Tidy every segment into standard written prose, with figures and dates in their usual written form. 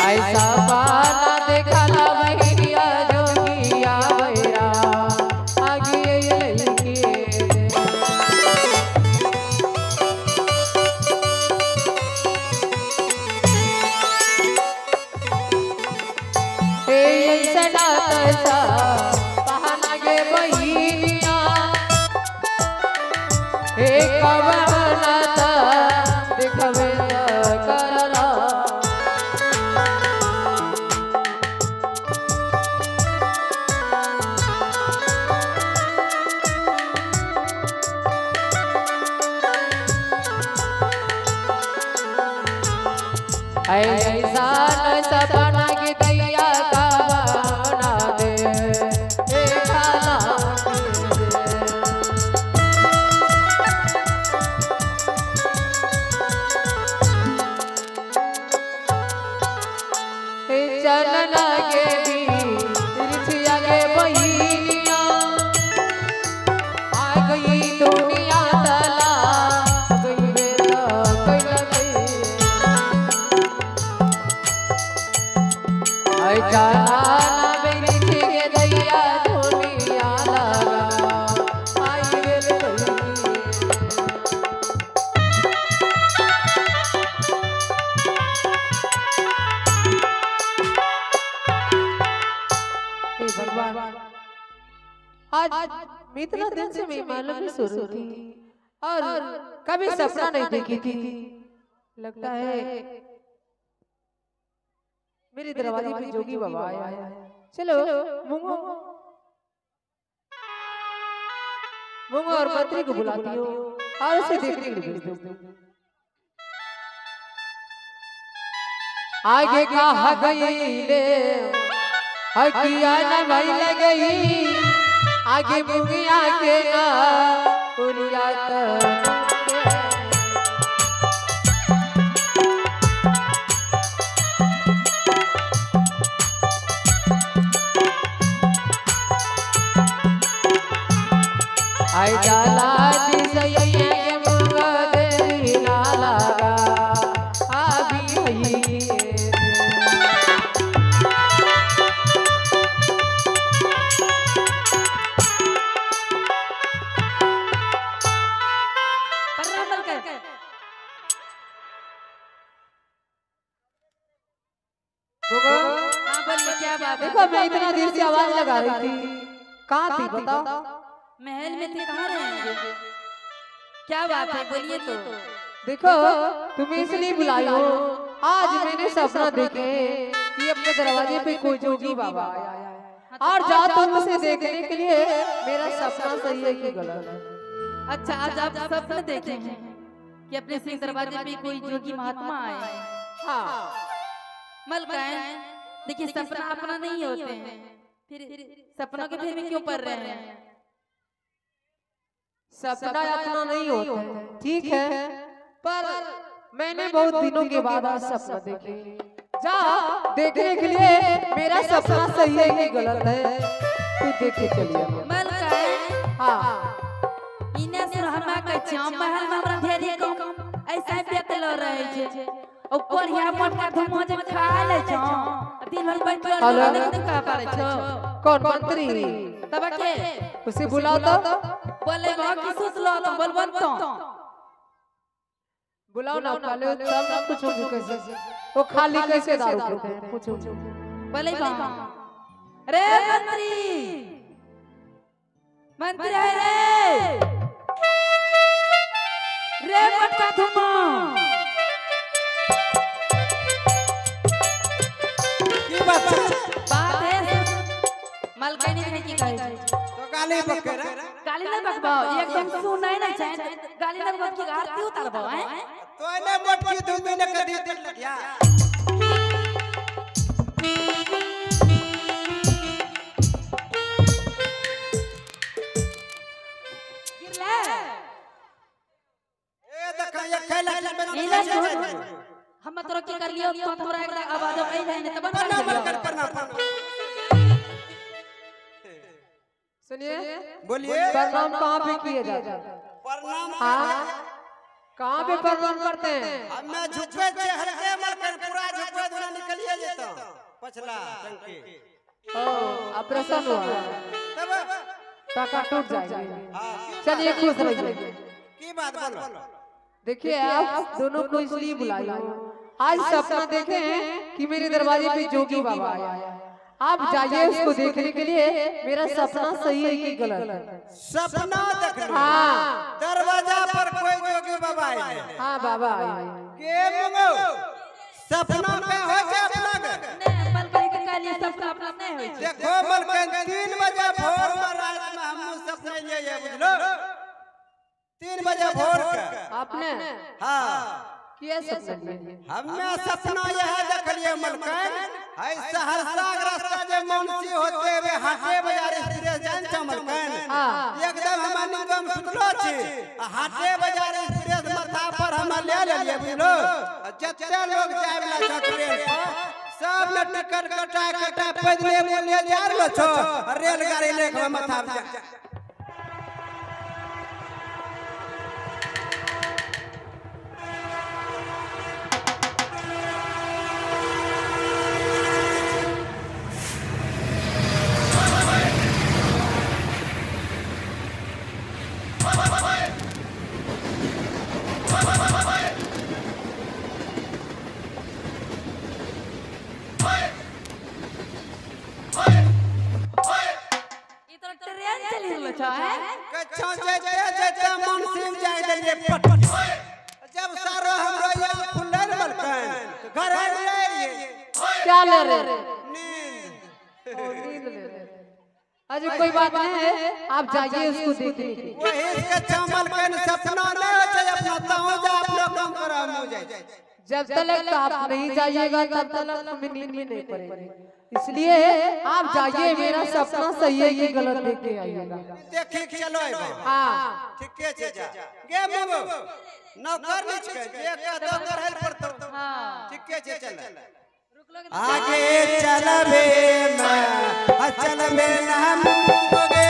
ऐसा पाना देखला बहिनिया जोगिया बैरा आगे ललके ऐसा तसा पहना गे बहिनिया हे कवना देखवे कररा ऐसा सपना के दैया का बना दे खाना चल लगे भी रिछिया के बहिनिया आ गई दुनिया तला गई बेला कैला आज इतना दिन से मैं मालूम ही सो रही थी और कभी सपना नहीं देखी थी। लगता है मेरे दरवाजे पे जोगी बाबा आया है। चलो मुंगो मुंगो और मंत्री को बुलाती हूँ और उसे देखने के लिए भेज दो। आगे कहा गई ले हकिया न भाई लगई आगे मुंगिया के ना उलिया आई जाला दिसैया के मुंगा देरी ना लगा आबी हई देखो मैं इतना देर से आवाज लगा रही थी, कहाँ थी बताओ? महल में थे, कहाँ रहेंगे? क्या बात है, बोलिए तो। देखो तुम्हें इसलिए बुलाई हो, आज मैंने सपना देखे कि अपने दरवाजे पे कोई जोगी बाबा आया है और जा तुम उसे देखने के लिए मेरा सपना सही है कि गलत है। अच्छा, आज आप सपना देखे हैं कि अपने सिंह दरवाजे पे कोई जोगी महात्मा आए। हाँ मलकाएं, देखिए सपना अपना नहीं होते हैं, फिर सपनों के फिर में क्यों पड़ रहे हैं? सपना अपना नहीं होता है, ठीक है, पर मैंने बहुत दिनों के बाद आज सपना देखे। जा देखने के लिए मेरा सपना सही है कि गलत है, तू देखे चलिए। मलकाएं, हाँ इने सुरहमा के छाम महल में हमरा ढेरी कम ऐसा बेतल रहे छे ओ कोरिया मोटका धुमा जे खा ले छो दिन भर बैठल नहीं का पारे छो। कौन मंत्री? तब के उसे बुलाओ तो बोले बा की सुतलो तो बोलबन तो बुलाओ ना पहले तब ना पूछो कैसे वो खाली कैसे दारू पीते हैं, पूछो बोले बा। रे मंत्री, मंत्री है रे रे मोटका धुमा बात है मलकानी है की कहै छै तो गाली बके रे गाली न बकबो एकदम सुनाय नै छै गाली न बक की आरती उतारबो हैं तो ने मोटकी धुमी ने कदी दिल लगिया गिरले ए देखा ये खेला इला सुन हम तोरा की कर लियो तो हमरा एक आवाज आई नहीं तब प्रणाम प्रणाम। सुनिए बोलिए प्रणाम कहाँ पे किए जाते हैं? प्रणाम हाँ कहाँ पे प्रणाम करते हैं? हमें झुके चेहरे के मलकन पूरा झुके दुना निकलिए जेता। पछला टंकी। ओ ऑपरेशन हुआ तब टाका टूट जाएगी। हां चलिए खुश रहिए। की बात बोलो? देखिए आप दोनों को इसलिए बुलाई हूँ, आज सपना देखे हैं कि मेरे दरवाजे पे जोगी बाबा आया है। आप जाइए उसको देखने के लिए, मेरा सपना सही है कि गलत है। सपना देखने? हाँ। दरवाजा पर कोई जोगी बाबा आए? हाँ बाबा आए। के मंगो सपना पे हो छै अपना के? नहीं मलकन के कहलिए सपना अपना नहीं होय छै। देखो मलकन 3 बजे भोर में रात में हम सपना लिए बुझलो 3 बजे भोर के आपने। हाँ किया सपना लिए? हमें सपना यह देखलिए मलकन है सहरसा के रास्ता जे मुंशी होते हुए हाटे बाजार एक्सप्रेस जान छ मलकन। एकदम हम निगम सुतलो छी हाटे बाजार एक्सप्रेस माथा पर हम ले लेलिए बुझलो। जते लोग जाय वाला छ ट्रेन पर सब ने टिकट कटा कटा पैदले बोले जा रहलो छ रेलगाड़ी लेके माथा पर। जब सारो हमरो यहाँ खुलल मलकन घर ले रहिए। क्या ले रहे? नींद। नींद ले रहे। अजी कोई बात नहीं है, आप जाइए उसको देखने के लिए। वही के मलकन सपना नहीं हो छै अपना ताऊ जा अपनो काम करा हम जाय। जब तक आप नहीं जाइएगा तब तक हमें नींद में नहीं पड़ेगी, इसलिए आप जाइए मेरा सपना सही है कि गलत देख के आइएगा। देखी चलो। हाँ ठीक है जा गे मंगो नौकर निच के जे कहतो करहल पड़तो। हां ठीक है चल आगे चलबे मैं चलबे ना मुगे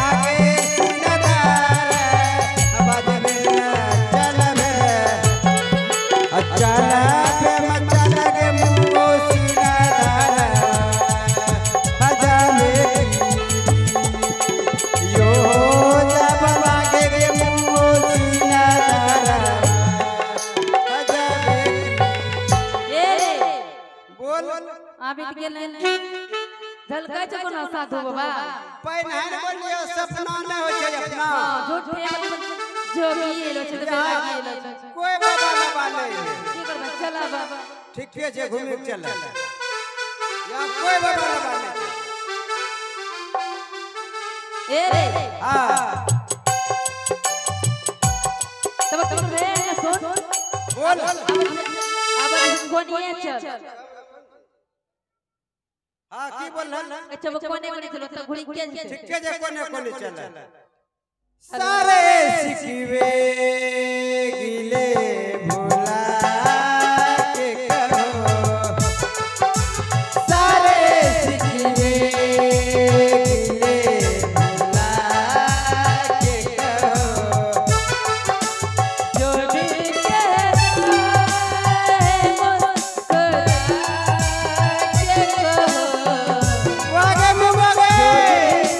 आगे सिनदार बजबे चलबे चलबे मचलगे मुगो सिनदार बजबे यो जब आगे मुगो सिनदार बजबे। ए बोल आबि गेलै झलकै छै कोनो साधु बाबा पहिने बोलियो सपना नहीं होय छै अपना। झूठे जोगी एलो छै त बेरागी एलो छै कोई बाबा बाबा नहीं है। की करबै चला बाबा। ठीक है घूमे के चल यहाँ कोई बाबा बाबा नहीं। ए रे हां तब तब रे ने सुन बोल अब कोनिए चल। हां की बोल? अच्छा वो कोने कोने चलो त घुरी के ठीक है जे कोने कोने चल सारे सिकवे गिले भुला के कहो सारे सिकवे गिले भुला के कहो जो भी कहता है मुस्कुरा के कहो वागे मुगे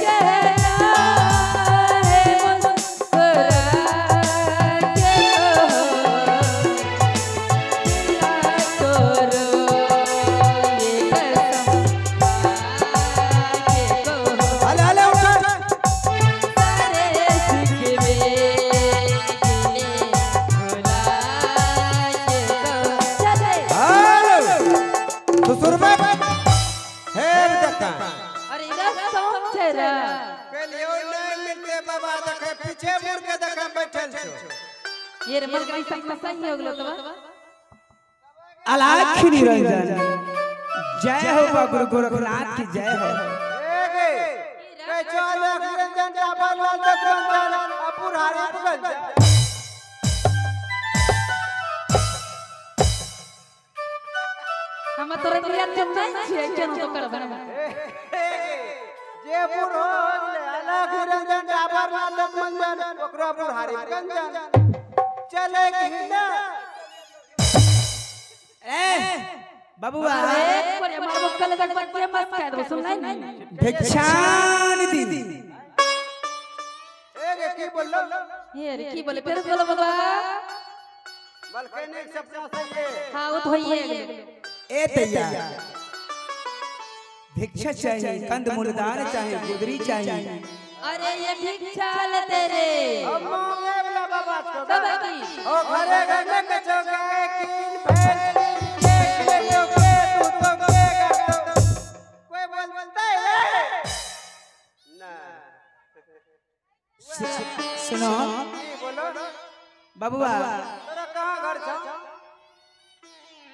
कहता है मुस्कुरा के कहो तोरो ये कसम के कहो हले हले उठ सारे सिकवे गिले भुला के कहो चले। हेलो ससुर बाप हे देखा अरे इधर कौन छै रे? कहलियो नहीं मिलते बाबा देखे पीछे मुड़ के देखे बैठल छो ये रे मर गई सपना सही हो गेलो तब। अलाख निरंजन जय हो बा गुरु गोरखनाथ की जय हो। ए गे कहछो अलख निरंजन डाबर लाल दसवंजन अपुर हारी पुगल हम तोरे निरंजन नहीं छियै केना तो करबै। जे बूढ़ हो गेलै अलख निरंजन डाबर लाल दसवंजन ओकरो अपुर हारी पुगल चले की ना। ए बबुआ अरे मार बक्कल तक बच्चे मत कह दो सुन नहीं भिक्षान दीदी। ए रे की बोललो? हे रे की बोले फिर बोलो बाबा। बल्कि ने सपना सही है। हां वो तो होइए गेलै। ए तैया भिक्षा चाहिए, कंद मूलदान चाहिए, गुदरी चाहिए। अरे ये भिक्षा ले तेरे हम मांगे वाला बाबा को तब की ओ घरे घर में कचो गए किन भैंस के तो के तू तो के कोई बोलता है ना। सुनो की बोलो बबुआ तोरा कहां घर छ?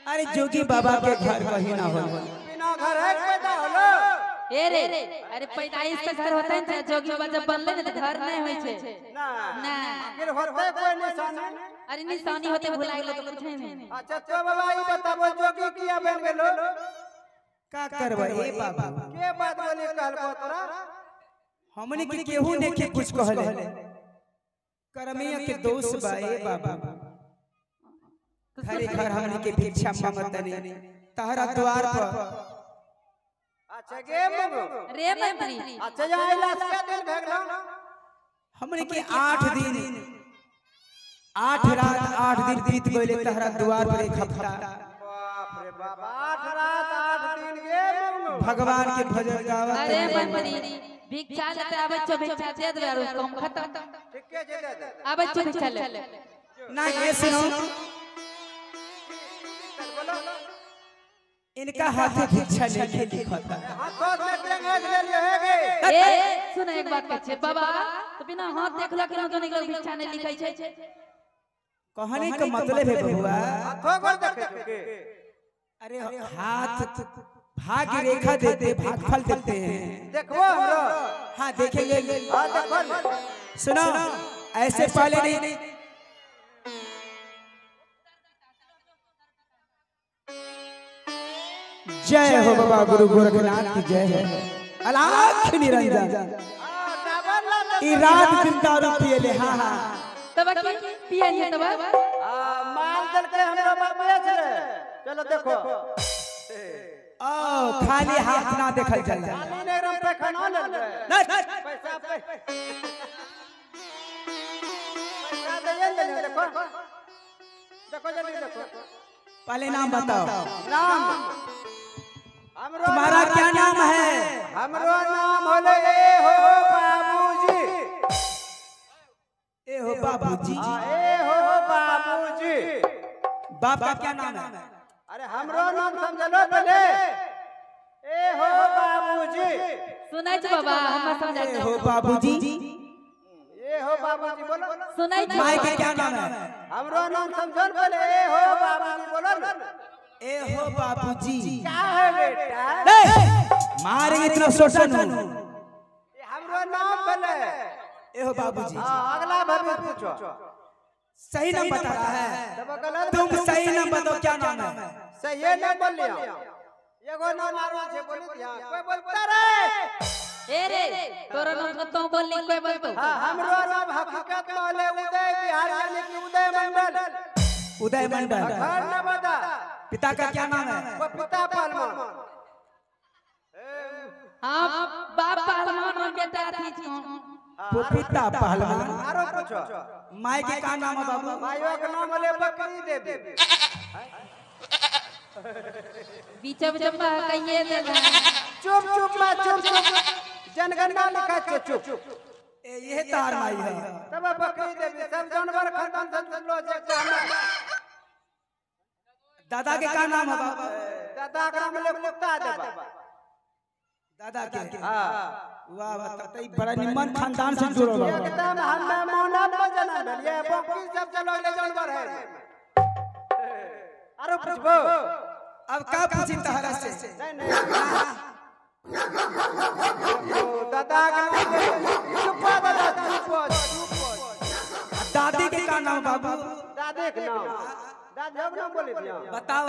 अरे जोगी बाबा के घर कहीं ना हो, बिना घर है पैदा होलो। ए रे अरे पैदाइश से घर होता है ना, जोगी बाबा जब बनले ना तो घर नहीं होय छे ना ना फिर होते कोई निशानी। अरे निशानी होते भुला गेलो तो कुछ नहीं। अच्छा तो बाबा ई बताबो जोगी किया बन गेलो? का करबे ए बाबा? के बात बोली कहलको तोरा? हमने के केहू ने के कुछ कहले, करमिया के दोष बा ए बाबा। घरे घर हमने के भिक्षा मांगतनी तहरा द्वार पर। अच्छा गे मंगो रे मंत्री। अच्छा यहाँ आइला के दिन भेगलो? हमने के 8 दिन 8 रात 8 दिन बीत गइले तहरा द्वार पर एक हफ्ता। बाप रे बाप 8 रात 8 दिन गे मंगो भगवान के भजन गावत। अरे मंत्री भिक्षा लेते आबै छो, भिक्षा दे देबे आरो कम खत्म। ठीक है जे दे दे आबै छो भिक्षा ले ना। ये सुनो इनका हाथ भिक्षा लेके लिखता हाथों में टेंगे ले लियो हे गे। ए सुन एक बात कहै छै बाबा, तो बिना हाथ देखला के न तो भिक्षा नहीं लिखै छै। कहने का मतलब है बबुआ हाथों को देखे के। अरे हाथ भाग्य रेखा देते, भागफल देते हैं। देखो हमरो। हाँ देखेंगे। हां देखो सुनो ऐसे पहले नहीं। जय हो बाबा गुरु गोरखनाथ की जय हो। अलाख निरंजन ई रात दिन दारू पियले। हां हां तब की पिए नहीं तब आ माल दल के हमरो बाप बेच रे। चलो देखो ओ खाली हाथ ना देखल जाला। खाली ने एकदम पैखाना ले ले पैसा पैसा दे ले देखो देखो जल्दी देखो। पहले नाम बताओ। नाम हमरो तुम्हारा क्या नाम है? हमरो नाम होले ए हो बाबूजी। ए हो बाबूजी। ए हो बाबूजी। बाप का क्या नाम है? अरे हमरो नाम समझलो पहले। ए हो बाबूजी। सुनाई छ बाबा हमरा समझा ए हो बाबूजी। ए हो बाबूजी बोलो। सुनाई छ। माई के क्या नाम है? हमरो नाम समझल पहले। ए हो बाबूजी बोलो ना। ए हो बाबूजी। क्या है बेटा? मारेंगे इतना सोचा नु। ये हमरो नाम पहले। ए हो बाबूजी। हां अगला भविष्य पूछो। सही नाम बता रहा है तुम। सही नाम बताओ क्या नाम है? सही नाम बोल लिया। एगो नाम आरो छे बोली दिया कोई बोलता रे। ए रे तोरा नाम तो बोलनी कोई बोलतो। हां हमरो नाम हकीकत में उदय बिहार यानी कि उदय मंडल। उदय मंडल। घर न बता। पिता का क्या नाम है? पिता पहलवान। हां बाप पहलवान और बेटा थी छो। पिता पहलवान। आरो पूछो। माई के का नाम है बाबू? माईवा के नाम होले बकरी देवी। बीच बीच में कहिए दे। चुप चुप मा चुप चुप जनगणना लिखा चुप चुप। ए ये तार माई है। तब बकरी देवी सब जानवर खानदान से जुड़लो जे दादा के का नाम है बाबा? दादा के नाम ले कुत्ता देवा। दादा के? हां वाह वाह तब त बड़ा निमन खानदान से जुड़ल बा। एकदम हमें मानव में जन्म भेलिए बाकी सब चलो ले जानवर है। अरे पूछबो अब का पूछी तहरा से? नहीं नहीं दादा के नाम चुप दादा चुप चुप। दादी के का नाम बाबू? दादी के नाम दादी के नाम बोली दिया बताओ।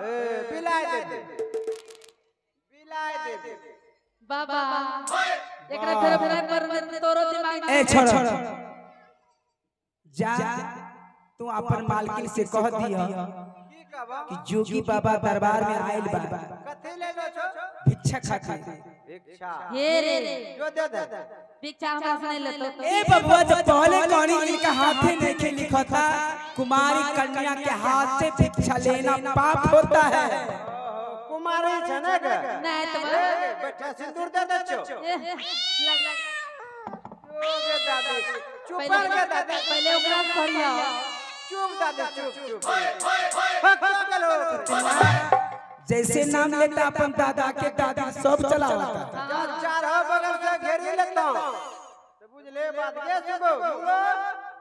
ए बिलाय दे बिलाय दे बाबा एकरा फेर फेर पर में तोरो दिमाग ए छोड़ जा तू अपन मालकिन से कह दिया। की कि जोगी बाबा दरबार में आयल बा कथि लेलो छो भिक्षा खातिर। भिक्षा हे रे जो दे दे भिक्षा हमरा से नहीं लेतो। ए बबुआ जब पहले कहानी इनका हाथे नहीं के लिखा था कुमारी कन्या के हाथ से भिक्षा लेना पाप होता है। कुमारी छे ने के नहीं तो बैठा सिंदूर दे दे छो लग लग ओ दादी चुप कर के दादी पहले ओकरा पढ़िया। चुप दादी चुप चुप हक गेलो। जैसे नाम लेता अपन दादा के दादा सब चलाता। चार बगल से घेरी लेता तो बुझ ले बात के सुबो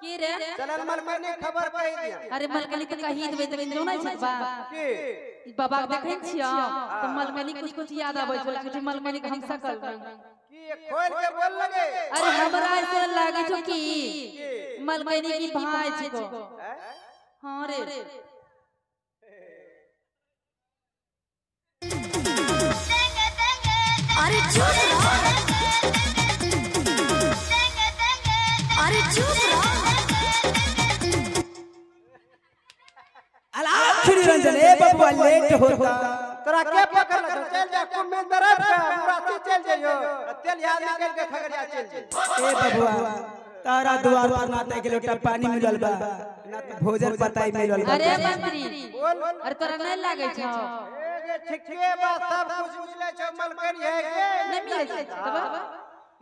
की रे चलन मलकनी खबर कहि दिया। अरे मलकनी के कहि देबे त जो नै छै बा की बाबा के देखै छियो त मलकनी कुछ कुछ याद आबै छै कुछ मलकनी के हम सकल की खोल के बोल लगे। अरे हमरा ऐसे लागे छो कि मलकनी की भाई छिको। हां रे अरे चुप रहो, अरे चुप रहो। आखिरी रंजन ए बबुआ लेट होता तोरा के पकड़ ल चल जा कुमें तरफ के मुरासी चल जइयो तेल याद निकल के खगड़िया चल जइयो। ए बबुआ तारा द्वार पर ना ते लोटा पानी मिलल बा ना तो भोजन पताई मिलल बा। अरे मंत्री बोल। अरे तोरा नहीं लागे छो ए ठीके बा सब कुछ बुझले छो मलकनी है के नहीं मिले छै तब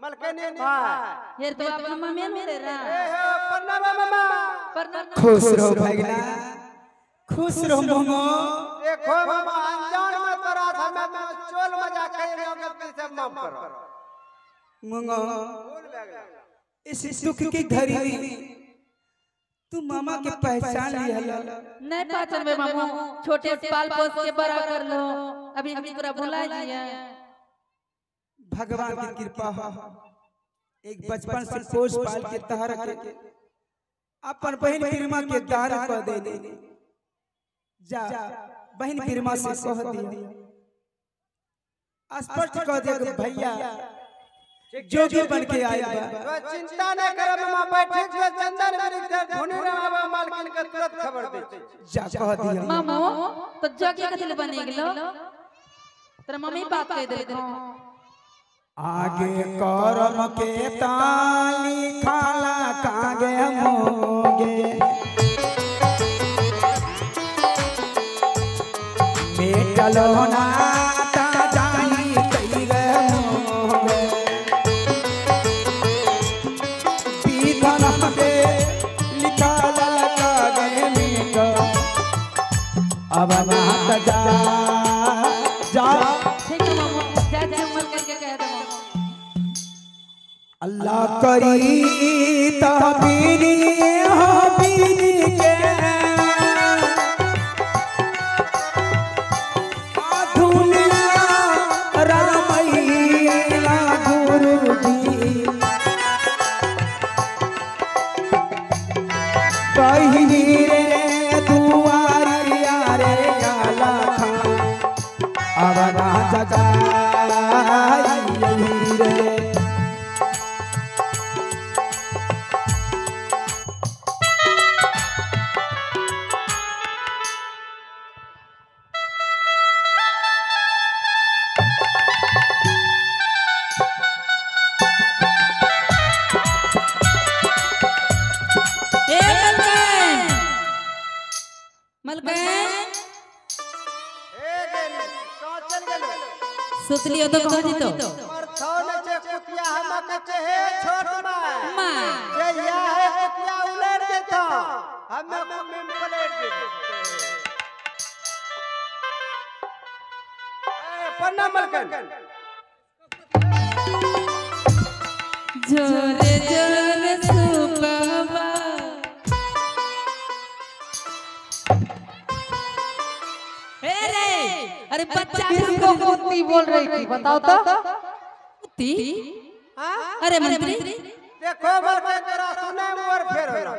मलकनी भाई हेर तो अपना मामे मेरे रा। ए हो प्रणाम मामा प्रणाम। खुश रहो भगना खुश रहो मोमो। देखो मामा अनजान में तोरा समय में चोल मजा कइलो गलती से माफ करो मोंगो। भूल भए गेल इस दुख की घड़ी तू मामा के पहचान लिया। नहीं पहचान बे मामू छोटे से पाल पोस के बड़ा कर लो अभी हम तोरा भुला जिए। भगवान की कृपा हो एक बचपन से पोस पाल के तहर के अपन बहन बिरमा के दान कर देने जा बहन बिरमा से कह दिया स्पष्ट कह दिया कि भैया जोगी बन के आए बा। तो चिंता न कर मामा बैठे के चंदन वृक्ष धुनी रमावा मालकिन के तुरंत खबर दे जा कह दिया। मामू तो जोगी कथि ले बने गेलो तोरा मम्मी बात कह देलको। आगे करम के ताली खाला कागे मोगे मेटलो नाता जानी कई गे मोगे पीधन के लिखाला कागे मेट अब नात जा जा। ठीक है मामू जा जा मलकन के कह दे। अल्लाह करी तबीरी हो बीरी के आधुनिया रामैया गुरु जी कहिनी रे दुआरिया रे आला खां अब ना जगाई रे। ए मलकन मलकन ए गेली कहां चल गेलो सुतलियो तो कह दितो पर थौ न छे कुतिया हम के छे हे छोट मां मां जे या है कुतिया उलट देता हमें कुमिम पलट देबे। ए प्रणाम मलकन। जोरे जोरे सुपवा ए रे अरे बच्चा किसको कुत्ती बोल रही थी बताओ तो। कुत्ती अरे मंत्री देखो मलकन तोरा सुने में और फेर होला।